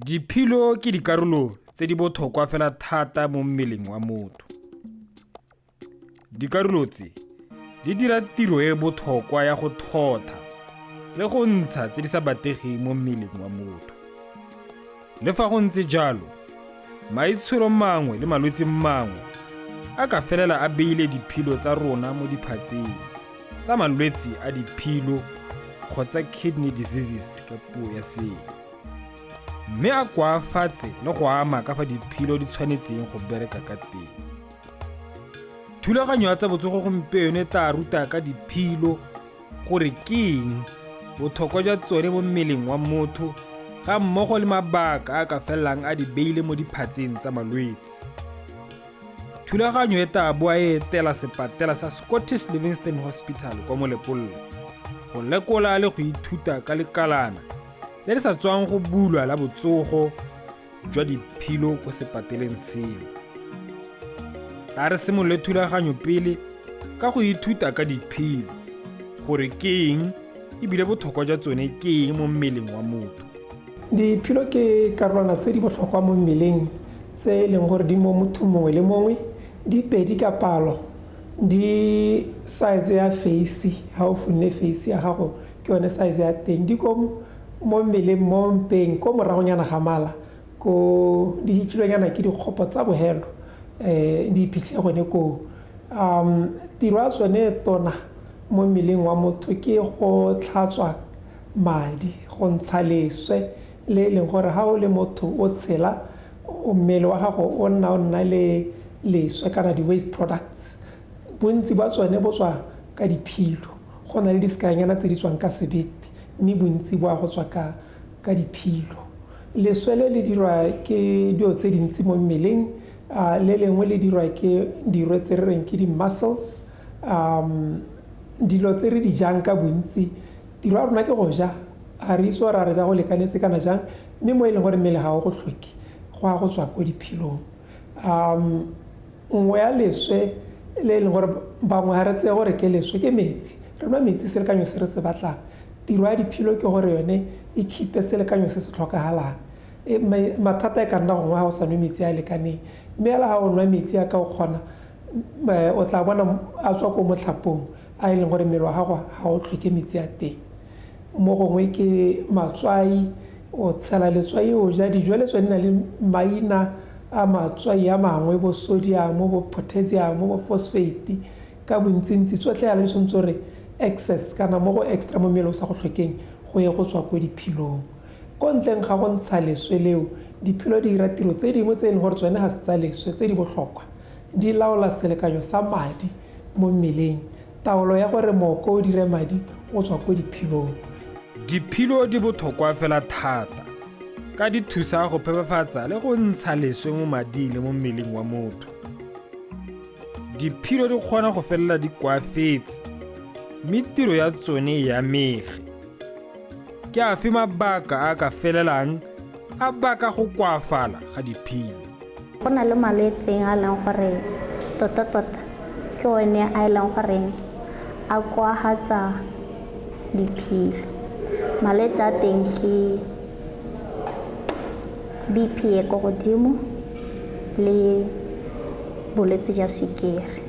Diphilo ke dikarolo tse di botlhokwa fela thata mo mmeleng wa motho. Dikarolo tse di dira tiro e e botlhokwa ya go thotha le go ntsha tse di sa batlegeng mo mmeleng wa motho. Le fa go ntse jalo, maitsholo mangwe le malwetse mangwe a ka felela a beile diphilo tsa rona mo diphatseng tsa malwetse a diphilo kgotsa kidney diseases ka puo ya seeng, mme a koafatse le go ama ka fa diphilo di tshwanetseng go bereka ka teng. Thulaganyo ya tsa botsogo gompieno e tla ruta ka diphilo, gore ke eng, botlhokwa jwa tsone mo mmeleng wa motho, ga mmogo le mabaka a ka felelang a di beile mo diphatseng tsa malwetse. Thulaganyo e tla boa e etela sepatela sa Scottish Livingstone Hospital kwa Molepolole go lekola le go ithuta ka lekalana le le sa tswang go bulwa la botsogo jwa diphilo ko sepateleng seo. A re simolole thulaganyo pele ka go ithuta ka diphilo, gore ke eng ebile botlhokwa jwa tsone ke eng mo mmeleng wa motho. Diphilo ke karolwana tse di botlhokwa mo mmeleng tse e leng gore di mo mothong mongwe le mongwe, di pedi ka palo, di size ya face, ha o funne face ya gago ke yone size ya teng, di ko mo mmeleng mo mpeng ko moragonyana ga mala ko di hitlhilwenyana ke dikgopo tsa bohelo, di iphitlhile gone koo. Tiro ya tsone e tona mo mmeleng wa motho ke go tlhatswa madi, go ntsha leswe le e leng gore ha o le motho o tshela, mmele wa gago o nna o nna le leswe kana di-waste products. Bontsi ba tsone bo tswa ka diphilo, go na le disekanyana tse di tswang ka sebete, mme bontsi bo a go tswa ka ka diphilo. Leswe le le dirwa ke dilo tse dintsi mo mmeleng, le lengwe le dirwa ke dirwe tse re reng ke di-muscles, dilo tse re di jang ka bontsi. Tiro ya rona ke go ja, ga re itse gore a re ja go lekanetse kana jang, mme mo e leng gore mmele ga o go tlhoke, go a go tswa ko diphilong. Nngwe ya leswe le e leng gore bangwe ga re tseye gore ke leswe ke metsi. Re nwa metsi selekanyo se re se batlang. Tiro ya diphilo ke gore yone e keep-e selekanyo se se tlhokagalang. Mathata e ka nna gongwe ga o sa nwe metsi a a lekaneng, mme fela ga o nwa metsi a ka o kgona, o tla bona a tswa ko motlhapong a e leng gore mmele wa gago ga o tlhoke metsi a teng. Mo gongwe ke matswai, o tshela letswai o ja dijo le tsone di na le maina a matswai a mangwe, bo sodium, bo potassium, bo phosphate ka bontsintsi, tsotlhe yalo di tshwanetse gore excess kana mo go extra mo mmele o sa go tlhokeng go ye go tswa ko diphilong. Ko ntleng ga go ntsha leswe leo, diphilo di dira tiro tse dingwe tse e leng gore tsone ga se tsa leswe, tse di botlhokwa. Di laola selekanyo sa madi mo mmeleng. Taolo ya gore mooko o dire madi o tswa ko diphilong. Diphilo di botlhokwa fela thata ka di thusa go phepafatsa le go ntsha leswe mo mading le mo mmeleng wa motho. Diphilo di kgona go felela di koafetse mme tiro ya tsone e amege. Ke afe mabaka a a ka felelang a baka go koafala ga diphilo? Go na le malwetse a e leng gore tota-tota ke one a e leng goreng a koafatsa diphilo. Malwetse a teng ke BP e ko godimo le bolwetse jwa sukiri.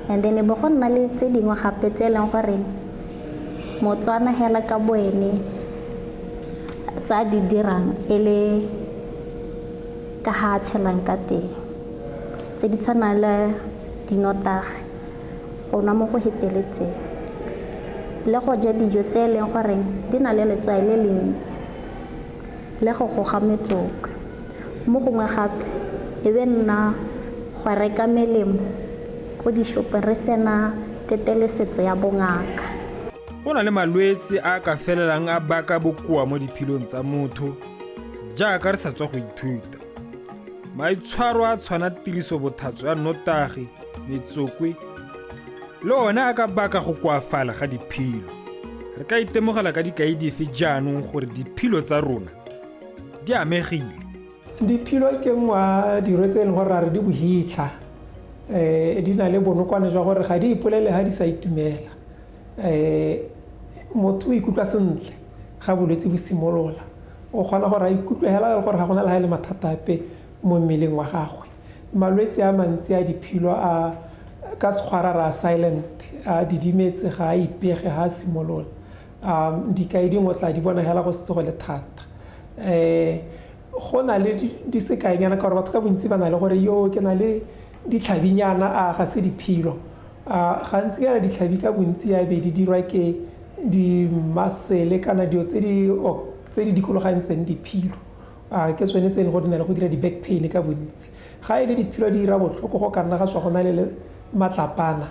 And then e bo go nna le tse dingwe gape tse e leng goreng Motswana hela ka boene tsa di dirang e le ka ha a tshelang ka teng, tse di tshwanang le dinotagi, go nwa mo go feteletseng, le go ja dijo tse e leng gore di na le letswai le le ntsi, le go goga metsokwe. Mo gongwe gape e be nna go reka melemo ko dishopong re sena tetelesetso ya bongaka. Go na le malwetse a a ka felelang a baka bokoa mo diphilong tsa motho, jaaka re sa tswa go ithuta. Maitshwaro a tshwana tiriso botlhatswa ya nnotagi, metsokwe, le one a ka baka go koafala ga diphilo. Re ka itemogela ka dikai dife jaanong gore diphilo tsa rona di amegile? Diphilo ke nngwe ya dilo tse e leng gore ra re di bohitlha, di na le bonokwane jwa gore ga di ipolele ga di sa itumela. Motho o ikutlwa sentle ga bolwetse bo simolola. O kgona gore a ikutlwe hela gore ga gona le ga e le mathata ape mo mmeleng wa gagwe. Malwetse a mantsi a diphilo a ka sekgwara ra silent, a didimetse, ga a ipege ga a simolola. Dikai dingwe tla di bona hela go setse go le thata. Go na le di sekainyana ka gore batho ka bontsi ba na le gore yo ke na le ditlhabinyana, a ga se diphilo. Gantsi yana ditlhabi ka bontsi ya be di dirwa ke di-muscle kana dilo tse di dikologantseng diphilo. Ke tsone tse e leng gore di na le go dira di-back pain ka bontsi. Ga e le diphilo di dira botlhoko go ka nna ga tswa go na le matlapana,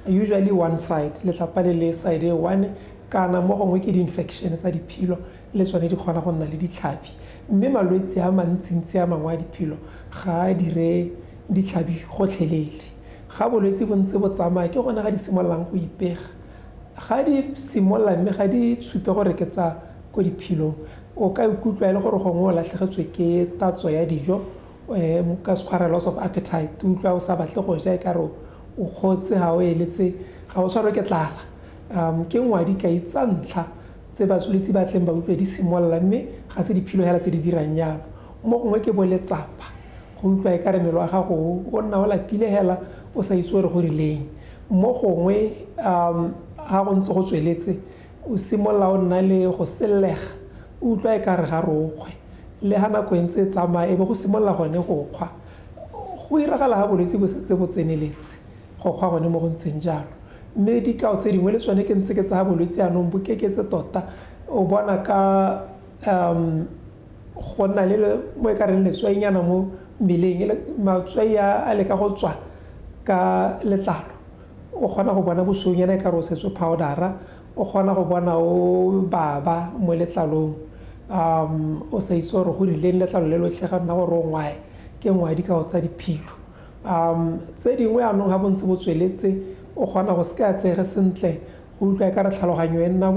usually one side, letlapa le le side e one, kana mo gongwe ke di-infection tsa diphilo le tsone di kgona go nna le ditlhabi. Mme malwetse a mantsintsi a mangwe a diphilo ga a dire ditlhabi gotlhelele. Ga bolwetse bo ntse bo tsamaya ke gone ga di simololang go ipega. Ga di simolola mme ga di tshupe gore ke tsa ko diphilong, o ka ikutlwa e le gore gongwe o latlhegetswe ke tatso ya dijo, ka sekgwara loss of appetite, o utlwa o sa batle go ja e kare o kgotse, ga o eletse, ga o tshwarwe ke tlala. Ke nngwe ya dikai tsa ntlha tse batsweletsi ba tleng ba utlwe di simolola, mme ga se diphilo hela tse di dirang jalo. Mo gongwe ke bo letsapa, go utlwa e kare mmele wa gago o nna o lapile hela o sa itse gore go rileng. Mo gongwe ga go ntse go tsweletse o simolola o nna le go sellega, o utlwa e kare ga re o kgwe, le ga nako e ntse e tsamaya e be go simolola gone go kgwa. Go iragala ga bolwetse bo setse bo tseneletse, go kgwa gone mo go ntseng jalo. Mme dikao tse dingwe le tsone ke ntse ke tsa bolwetse jaanong bo keketse tota, o bona ka go nna le mo e ka reng letswainyana mo mmeleng, matswai a leka go tswa ka letlalo. O kgona go bona bosweunyana e ka re o setswe powdera, o kgona go bona o baba mo letlalong, o sa itse gore go rileng letlalo le lotlhe ga nna gore o ngwae, ke nngwe ya dikao tsa diphilo. Tse dingwe jaanong ga bontse bo tsweletse, o kgona go seke a tsege sentle, go utlwa e ka re tlhaloganyo e nna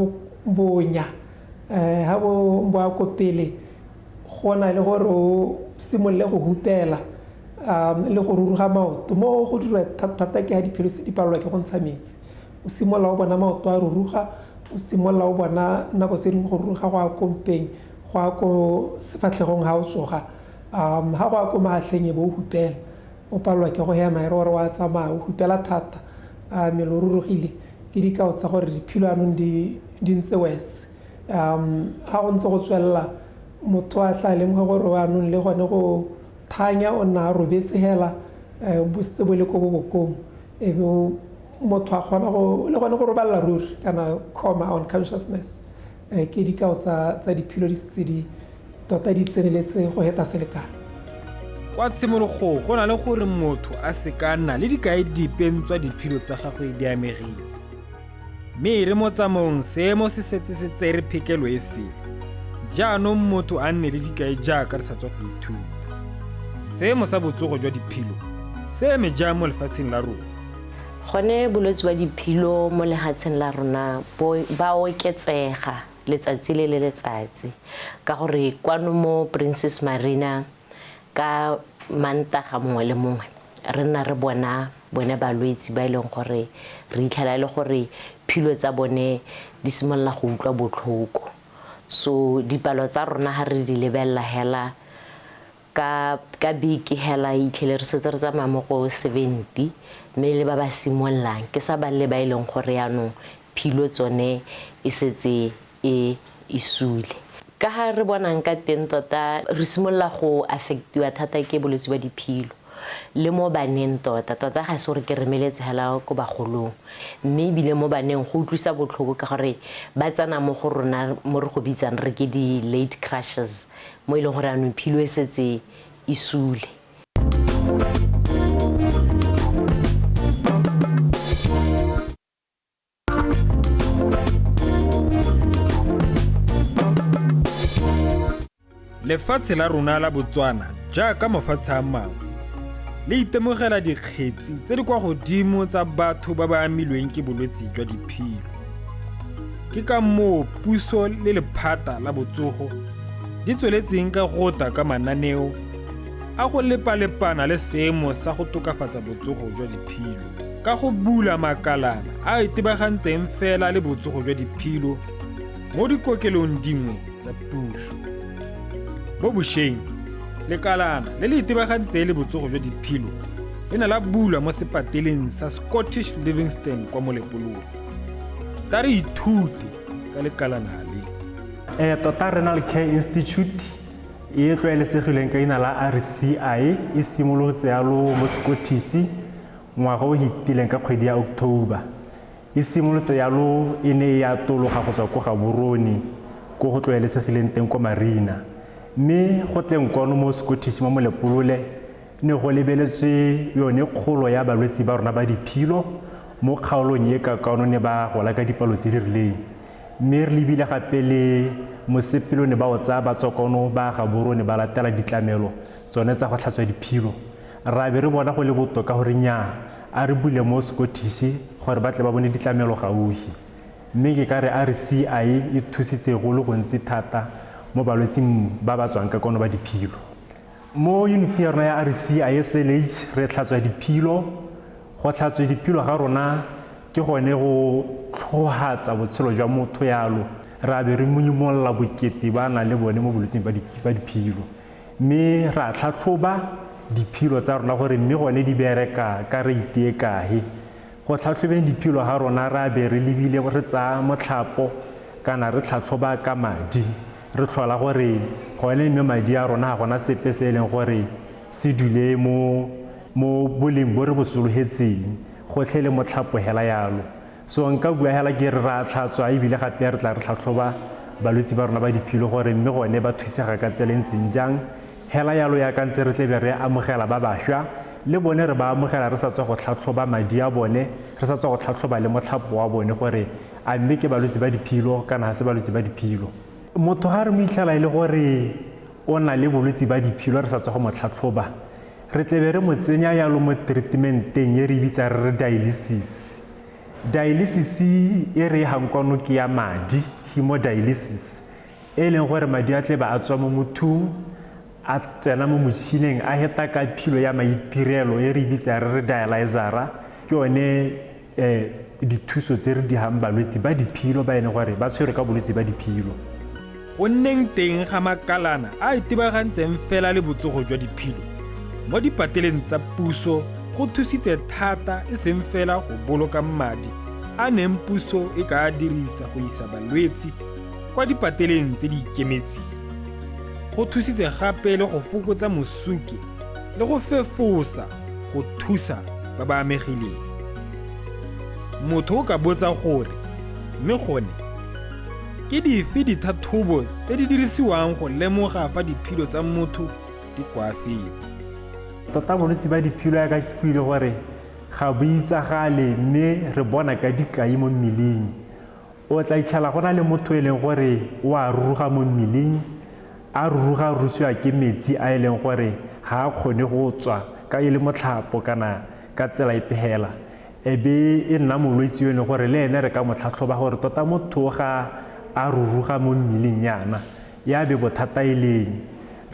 bonya, ga bo ya ko pele go na le gore o simolole go hupela, le go ruruga maoto. Mo go dirwa thata ke ga diphilo se di palelwa ke go ntsha metsi, o simolola o bona maoto a ruruga, o simolola o bona nako tse dingwe go ruruga go ya ko mpeng, go ya ko sefatlhegong ga o tsoga, ga go ya ko mafatlheng e be o hupela, o palelwa ke go hema e re gore wa tsamaya o hupela thata, mmele o rurugile. Ke dikao tsa gore diphilo jaanong di ntse worse. Ga go ntse go tswelela motho a tla lemoga gore jaanong le gone go thanya o nna a robetse hela, bo setse bo le ko bobokong, e be motho a kgona go le gone go robalela ruri kana coma, unconsciousness. Ke dikao tsa diphilo di setse di tota di tseneletse go heta selekano. Kwa tshimologong go na le gore motho a se ka nna le dikai dipe ntswa diphilo tsa gagwe di amegile, mme e re mo tsamaong seemo se setse se tsere phekelo e sele, jaanong motho a nne le dikai jaaka re sa tswa go ithuta. Seemo sa botsogo jwa diphilo se eme jang mo lefatsheng la rona? Gone bolwetse ba diphilo mo lefatsheng la rona ba oketsega letsatsi le le letsatsi, ka gore kwano mo Princess Marina ka Mantaga mongwe le mongwe re nna re bona bone balwetse ba e leng gore re itlhela e le gore philo tsa bone di simolola go utlwa botlhoko. So dipalo tsa rona ga re di lebelela hela ka beke hela itlhele re setse re tsamaya mo go 70, mme le ba ba simololang ke sa ba le ba e leng gore jaanong philo tsone e setse e sule. Ka ga re bonang ka teng tota re simolola go affectiwa thata ke bolwetse ba diphilo le mo baneng tota tota ga se gore ke remeletse hela ko bagolong, mme ebile mo baneng go utlwisa botlhoko ka gore ba tsena mo go rona mo re go bitsang re ke di-late crushes, mo e leng gore anong philo e setse e sule. Lefatshe la rona la Botswana jaaka mafatshe a mangwe le itemogela dikgetsi tse di kwa godimo tsa batho ba ba amilweng ke bolwetse jwa diphilo. Ke ka moo puso le lephata la botsogo di tsweletseng ka go ta ka mananeo a go lepalepana le seemo sa go tokafatsa botsogo jwa diphilo ka go bula makalana a a itebagantseng fela le botsogo jwa diphilo mo dikokelong dingwe tsa puso. Mo bošweng, lekalana le le itebagantseng le botsogo jwa diphilo le ne la bulwa mo sepateleng sa Scottish Livingstone kwa Molepolole. Ta re ithute ka lekalana le. Tota Renal Care Institute e tlwaelesegileng ka ina la RCI e simolotse yalo mo Scottish ngwaga o fetileng ka kgwedi ya October. E simolotse yalo e ne e atologa go tswa ko Gaborone ko go tlwaelesegileng teng ko Marina. Mme go tleng kwano mo Scottish mo Molepolole ne go lebeletswe yone kgolo ya balwetsi ba rona ba diphilo mo kgaolong e ka kwano ne ba gola ka dipalo tse di rileng. Mme re lebile gape le mosepele ne ba o tsaya ba tswa kwano ba Gaborone ba latela ditlamelo tsone tsa go tlhatswa diphilo. Ra be re bona go le botoka gore nnyaa a re bule mo Scottish gore ba tle ba bone ditlamelo gaufi. Mme ke ka re RCI e thusitse go le gontsi thata mo balwetsing ba ba tswang ka kwano ba diphilo. Mo unit ya rona ya RCI SLH re tlhatswa diphilo. Go tlhatswa diphilo ga rona ke gone go tlhohatsa botshelo jwa motho yalo. Ra be re monyimolla bokete ba nang le bone mo bolwetsing ba diphilo. Mme ra tlhatlhoba diphilo tsa rona gore mme gone di bereka ka rate e kae. Go tlhatlhobeng diphilo ga rona ra be re lebile re tsaya motlhapo kana re tlhatlhoba ka madi. Re tlhola gore gone mme madi a rona ga gona sepe se e leng gore se dule mo boleng bo re bo sologetseng, gotlhe le motlhapo hela yalo. So nka bua hela ke re ra tlhatswa ebile gape re tla re tlhatlhoba balwetsi ba rona ba diphilo gore mme gone ba thusega ka tsela e ntseng jang. Hela yalo yaka ntse re tlebe re amogela ba bašwa le bone re ba amogela re sa tswa go tlhatlhoba madi a bone, re sa tswa go tlhatlhoba le motlhapo wa bone gore a mme ke balwetsi ba diphilo kana ga se balwetsi ba diphilo. Motho ga re mo itlhela e le gore o na le bolwetsi ba diphilo re sa tswa go mo tlhatlhoba, re tlebe re mo tsenya yalo mo treatmenteng e re bitsa re re dialysis. Dialysis e re yang kwano ke ya madi, hemodialysis, e leng gore madi a tlebe a tswa mo mothong a tsena mo motšhineng a heta ka philo ya maitirelo e re bitsa re re dialyzera. Ke yone dithuso tse re di hang balwetsi ba diphilo ba e leng gore ba tshwerwe ka bolwetsi ba diphilo. Go nneng teng ga makalana a itebagantseng fela le botsogo jwa diphilo mo dipateleng tsa puso go thusitse thata e seng fela go boloka madi a neng puso e ka dirisa go isa balwetsi kwa dipateleng tse di ikemetseng. Go thusitse gape le go fokotsa mosuke le go fefosa go thusa ba ba amegileng. Motho o ka botsa gore mme gone ke dife dithathobo tse di dirisiwang go lemoga fa diphilo tsa motho di koafetse. Tota bolwetsi ba diphilo yaka ke buile gore ga bo itsagale mme re bona ka dikai mo mmeleng. O tla itlhela go na le motho e leng gore o a ruruga mo mmeleng, a ruruga rusiwa ke metsi a e leng gore ga a kgone go tswa ka e le motlhapo kana ka tsela epe hela. E be e nna molwetsi yo e leng gore le ene re ka mo tlhatlhoba gore tota motho ga a ruruga mo mmeleng yana ya be bothata e leng.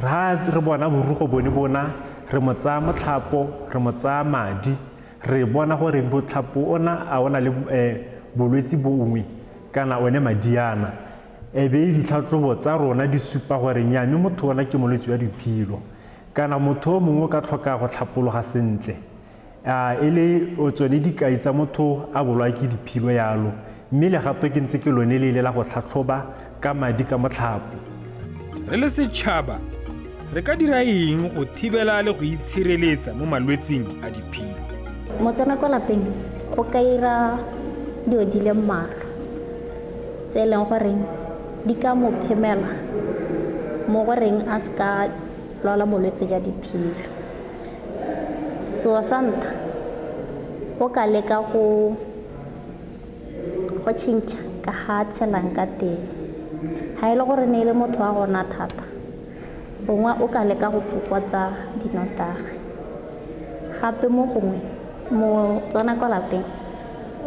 Ra re bona borugo bone bona re mo tsaya motlhapo, re mo tsaya madi, re bona gore motlhapo ona a ona le bolwetsi bongwe kana one madi ana. E be ditlhatlhobo tsa rona di supa gore nnyaa mme motho ona ke molwetsi wa diphilo kana motho o mongwe o ka tlhoka go tlhapologa sentle. E le o tsone dikai tsa motho a bolwa ke diphilo yalo, mme legato ke ntse ke lone le ile la go tlhatlhoba ka madi ka motlhapo. Re le setšhaba re ka dira eng go thibela le go itshireletsa mo malwetsing a diphilo? Motswana kwa lapeng o ka ira dilo di le mmalwa tse e leng goreng di ka mo phemela mo goreng a se ka lwala bolwetse jwa diphilo. Seo sa ntlha, o ka leka go tšhentšha ka ga a tshelang ka teng. Ga e le gore ne e le motho wa gona thata, gongwe o ka leka go fokotsa dinotagi. Gape mo gongwe motswana kwa lapeng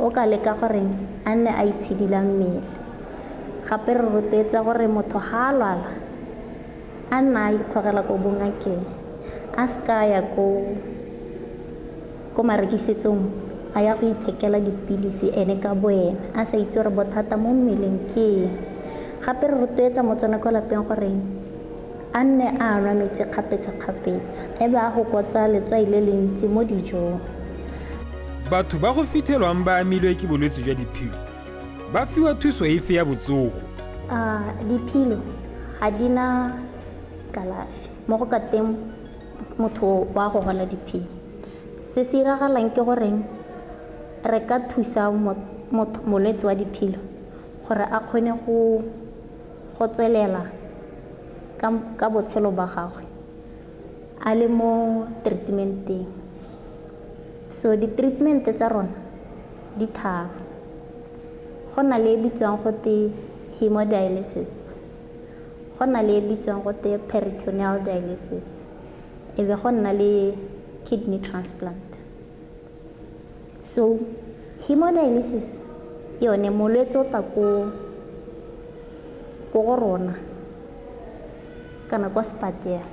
o ka leka gore a nne a itshidila mmele. Gape re rotloetsa gore motho ga a lwala a nne a ikgogela ko bongakeng, a se ka ya ko marekisetsong a ya go ithekela dipilisi ene ka bo ena, a sa itse gore bothata mo mmeleng ke eng. Gape re rotloetsa motswana kwa lapeng gore A nne a nwa metsi kgapetsa-kgapetsa, e be a fokotsa letswai le le ntsi mo dijong. Batho ba go fitlhelwang ba amilwe ke bolwetse jwa diphilo ba fiwa thuso efe ya botsogo? Diphilo ga di na kalafi mo go ka teng motho wa go gola diphilo. Se se iragalang ke goreng re ka thusa motho molwetse wa diphilo gore a kgone go tswelela ka botshelo ba gagwe a le mo treatment-eng. So di-treatment tsa rona di tharo. Go na le e bitswang gote hemodialysis, go na le e bitswang gote peritoneal dialysis, e be go nna le kidney transplant. So hemodialysis yone molwetse o tla ko go rona kana kwa sepatela.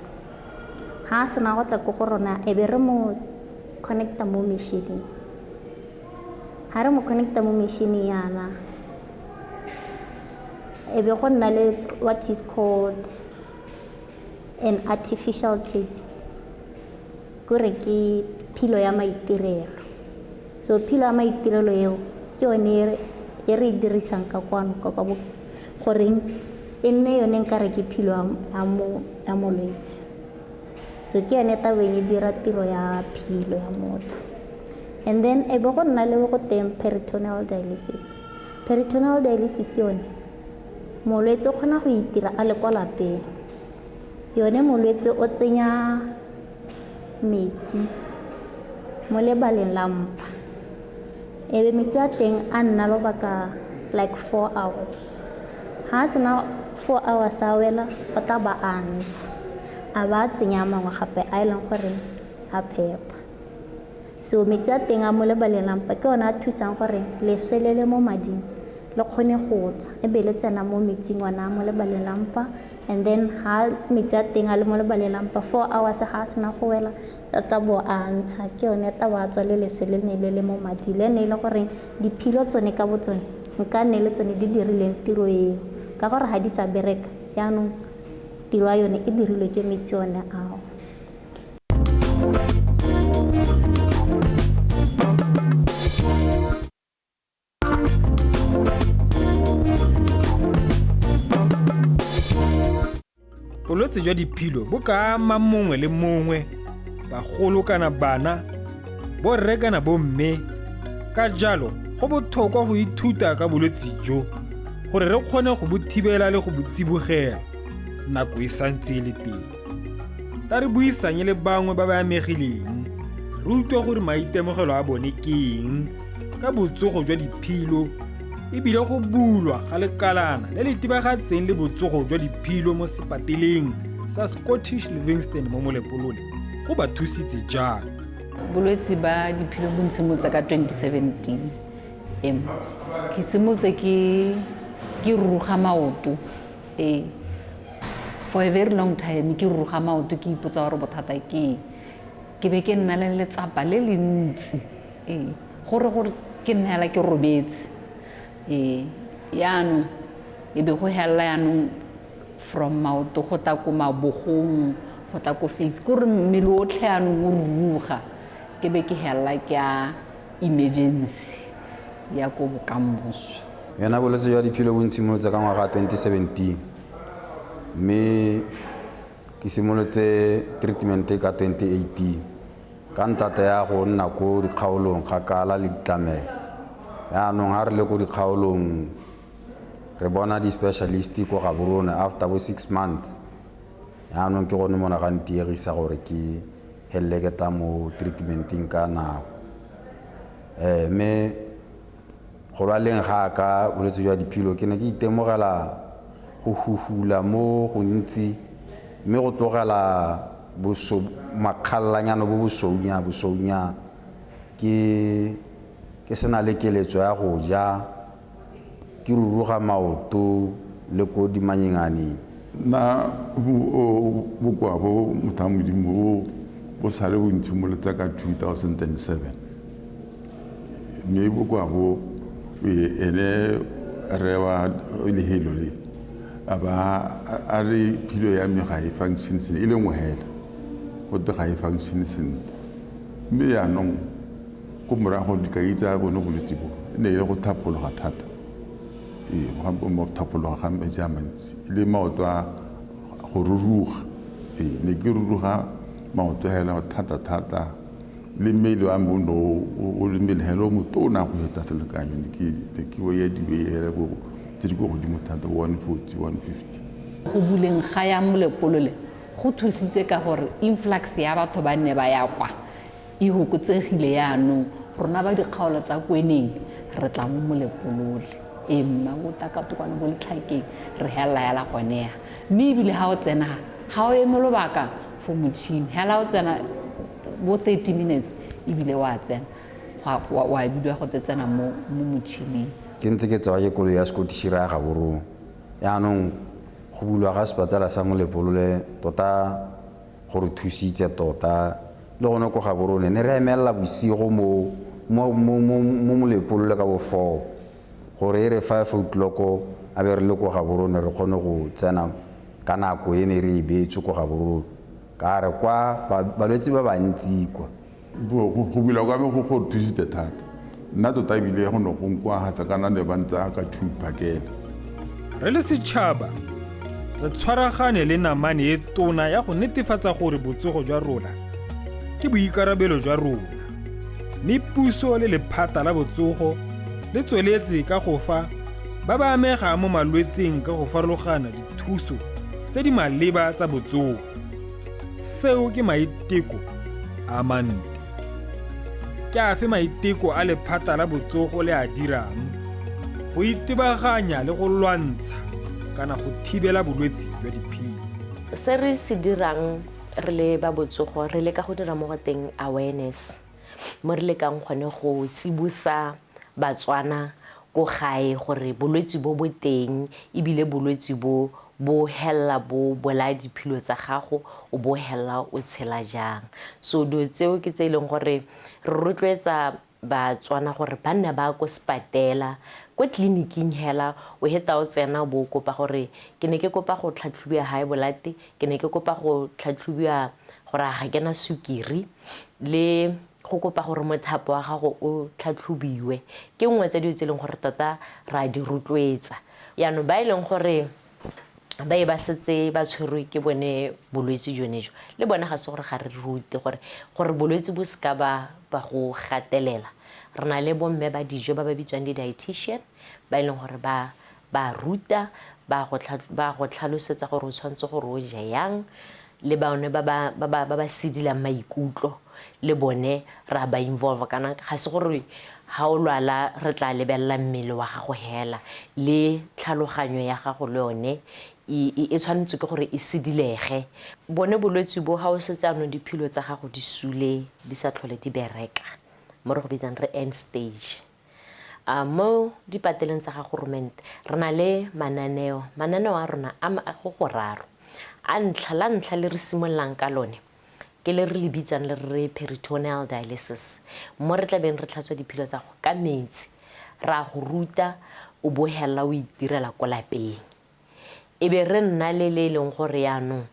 Ha a sena go tla ko go rona e be re mo connecta mo metšhining. Ha re mo connecta mo metšhining yana e be go nna le what is called an artificial kidney, kore ke philo ya maitirelo. So philo ya maitirelo eo ke yone e re e dirisang ka kwano ka kwa goreng e nne yone nkare ke philo ya molwetse. So ke yone tabeng e dira tiro ya philo ya motho. And then e be go nna le go teng peritoneal dialysis. Peritoneal dialysis yone molwetse o kgona go itira a le kwa lapeng. Yone molwetse o tsenya metsi mo lebaleng la mpa, e be metsi a teng a nna lobaka like 4 hours. Ha a sena 4 hours a wela, o tla ba a ntsha, a ba a tsenya a mangwe gape a e leng gore a phepa. So metsi a teng a mo lebaleng la mpa ke one a thusang gore leswe le le mo mading le kgone go tswa, e be le tsena mo metsing ona a mo lebaleng la mpa. And then ha metsi a teng a le mo lebaleng la mpa 4 hours ha a sena go wela, o tla bo a ntsha, ke yone tla bo a tswa le leswe le ne le le mo mading. Le ne e le gore diphilo tsone ka bo tsone nka nne le tsone di dirileng tiro eo, ka gore ga di sa bereka yaanong tiro ya yone e dirilwe ke metsi one ao. Bolwetse jwa diphilo bo ka ama mongwe le mongwe, bagolo kana bana, borre kana bomme. Ka jalo go botlhokwa go ithuta ka bolwetse jo gore re kgone go bo thibela le go bo tsibogela nako e santse e le teng. Ta re buisanye le bangwe ba ba amegileng, re utlwe gore maitemogelo a bone ke eng ka botsogo jwa diphilo, ebile go bulwa ga lekalana le le tibagatseng le botsogo jwa diphilo mo sepateleng sa Scottish Livingstone mo Molepolole go ba thusitse jang. Bolwetse ba diphilo bo ntshimolotse ka 2017. Ke simolotse ke ruruga maoto. For a very long time ke ruruga maoto, ke ipotsa gore bothata ke eng. Ke be ke nna le letsapa le le ntsi. Gore ke nna hela ke robetse. Yaanong e be go hela yaanong from maoto go tla ko mabogong, go tla ko face, ke gore mmele otlhe yaanong o ruruga. Ke be ke hela ke ya emergency ya ko bokamoso. Yona bolwetse jwa diphilo bo ntshimolotse ka ngwaga 2017, mme ke simolotse treatment ka 2018 ka ntata ya go nna ko dikgaolong kgakala le ditlamelo. Yaanong ha re le ko dikgaolong re bona di-specialist ko Gaborone after bo 6 months. Yaanong ke gone mona ga ntiegisa gore ke helele ke tla mo treatmenteng ka nako. Mme go lwaleng ga ka bolwetse jwa diphilo ke ne ke itemogela go huhula mo gontsi, mme go tlogela makgallanyana bo bosweunya ke sena le keletso ya go ja, ke ruruga maoto le ko dimanyenganeng. Nna bokoa bo motho wa Modimo bo sale bo ntshimolotse ka 2007, mme bokoa bo ene re wa lehelo le A ba a re philo ya me ga e function sentle, e le nngwe hela, gote ga e function sentle. Mme yaanong ko morago dikai tsa bone bolwetse bo e ne e le go thapologa thata, ee, go thapologa ga metsi a mantsi le maoto a go ruruga. Ee, ne ke ruruga maoto hela thata-thata, le mmele wa me o ne o le mmele hela o motona go feta selekanyo. Ne ke weigh di hela bo tse di ko godimo thata, bo 140, 150. Go buleng ga ya Molepolole go thusitse ka gore influx ya batho ba nne ba ya kwa e fokotsegile. Yaanong rona ba dikgaolo tsa Kweneng re tla mo Molepolole, ee mma, bo Takatokwane, bo Letlhakeng, re helela hela gone ya. Mme ebile ga o tsena ga o eme lobaka for motšhini, hela o tsena bo 30 minutes ebile wa tsena wa bidiwa go te tsena mo motšhining. Ke ntse ke tsewa ke koloi ya Scottish re ya Gaborone. Yaanong go bulwa ga sepatela sa Molepolole tota go re thusitse tota. Le gone ko Gaborone ne re emelela bosigo mo Molepolole ka bo 4, gore e re 5 o'clock a be re le ko Gaborone, re kgone go tsena ka nako e ne re e beetswe ko Gaborone, ka re kwa balwetse ba bantsi kwa. Go bula kwa me go re thusitse thata. Nna tota ebile go ne go nkwagatsa kana ne ba ntsaya ka 2 phakela. Re le setšhaba re tshwaragane le namane e tona ya go netefatsa gore botsogo jwa rona ke boikarabelo jwa rona, mme puso le lephata la botsogo le tsweletse ka go fa ba ba amegang mo malwetseng ka go farologana dithuso tse di maleba tsa botsogo. Seo ke maiteko a mantle. Ke afe maiteko a lephata la botsogo le a dirang go itebaganya le go lwantsha kana go thibela bolwetse jwa diphilo? Se re se dirang re le ba botsogo, re leka go dira mo go teng awareness, mo re lekang gone go tsibosa Batswana ko gae gore bolwetse bo bo teng, ebile bolwetse bo bo hella bo bolaya diphilo tsa gago, o bo hella o tshela jang. So dilo tseo ke tse e leng gore re rotloetsa Batswana gore ba nne ba ko sepatela, ko tleliniking hela o heta o tsena o bo o kopa gore ke ne ke kopa go tlhatlhobiwa high blood, ke ne ke kopa go tlhatlhobiwa gore a ga ke na sukiri, le go kopa gore mothapo wa gago o tlhatlhobiwe. Ke nngwe tsa dilo tse e leng gore tota re a di rotloetsa. Yaanong ba e leng gore ba e ba setse ba tshwerwe ke bone bolwetse jone jo, le bone ga se gore ga re rute gore bolwetse bo seka ba go gatelela. Re na le bomme ba dijo ba ba bitswang di-dietitian, ba e leng gore ba ruta, ba go tlhalosetsa gore o tshwanetse gore o je yang. Le bone ba ba sedilang maikutlo le bone ra ba involve, kana ga se gore ga o lwala re tla lebelela mmele wa gago hela, le tlhaloganyo ya gago le yone e tshwanetse ke gore e sedilege. Bone bolwetse bo, ga o setse anong diphilo tsa gago di sule, di sa tlhole di bereka, mo re go bitsang re end stage. Mo dipateleng tsa ga goromente re na le mananeo. Mananeo a rona a go goraro. A ntlha, la ntlha le re simololang ka lone ke le re le bitsang le re peritoneal dialysis, mo re tlabeng re tlhatswa diphilo tsa go ka metsi, ra go ruta, o bo hela o itirela ko lapeng. E be re nna le le e leng gore yaanong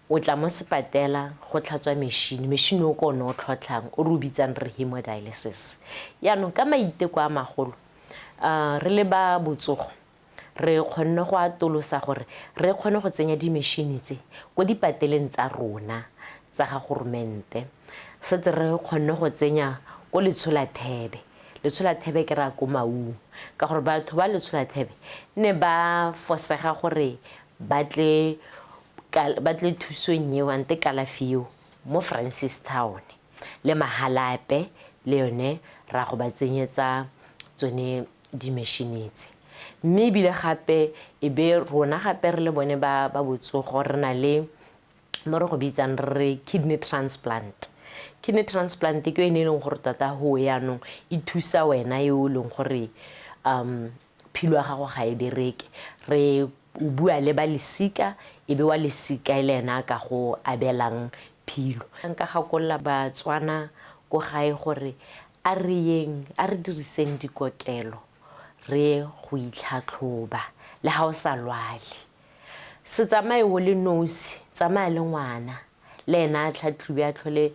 o tla mo sepatela go tlhatswa machine, machine o ke one o tlhotlhang, o re o bitsang re hemodialysis. Yaanong ka maiteko a magolo, re le ba botsogo re kgonne go atolosa gore re kgone go tsenya di-machine tse ko dipateleng tsa rona tsa ga goromente. Setse re kgonne go tsenya ko Letsholathebe. Letsholathebe ke ra ko Maung, ka gore batho ba Letsholathebe ne ba fosega gore ba tle thusong eo ante kalafi eo mo Francistown. Le Mahalape le yone ra go ba tsenyetsa tsone di-machine tse. Mme ebile gape e be rona gape re le bone ba botsogo re na le mo re go bitsang re re kidney transplant. Kidney transplant ke yone e leng gore tota ho yaanong e thusa wena yo e leng gore philo ya gago ga e bereke. Re o bua le ba lesika, e be wa lesika e le ena a ka go abelang philo. Nka gakolola Batswana ko gae gore a re yeng, a re diriseng dikokelo re ye go itlhatlhoba. Le ga o sa lwale, se tsamaye o le nosi, tsamaya le ngwana, le ena a tlhatlhobe, a tlhole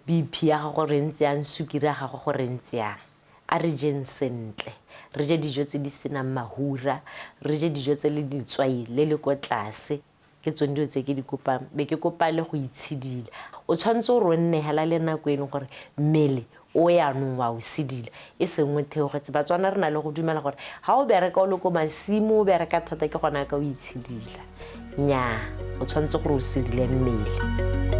BP ya gago gore ntse yang, sukiri ya gago gore ntse yang. A re jeng sentle, re je dijo tse di senang mahura, re je dijo tse le letswai le le ko tlase. Ke tsone dilo tse ke di kopang. Be ke kopa le go itshidila. O tshwanetse gore o nne hela le nako e leng gore mmele o yaanong wa o sedila, e seng o theogetse. Batswana re na le go dumela gore ga o bereka o le ko masimo, o bereka thata, ke gona ka o itshidila. Nnyaa, o tshwanetse gore o sedile mmele.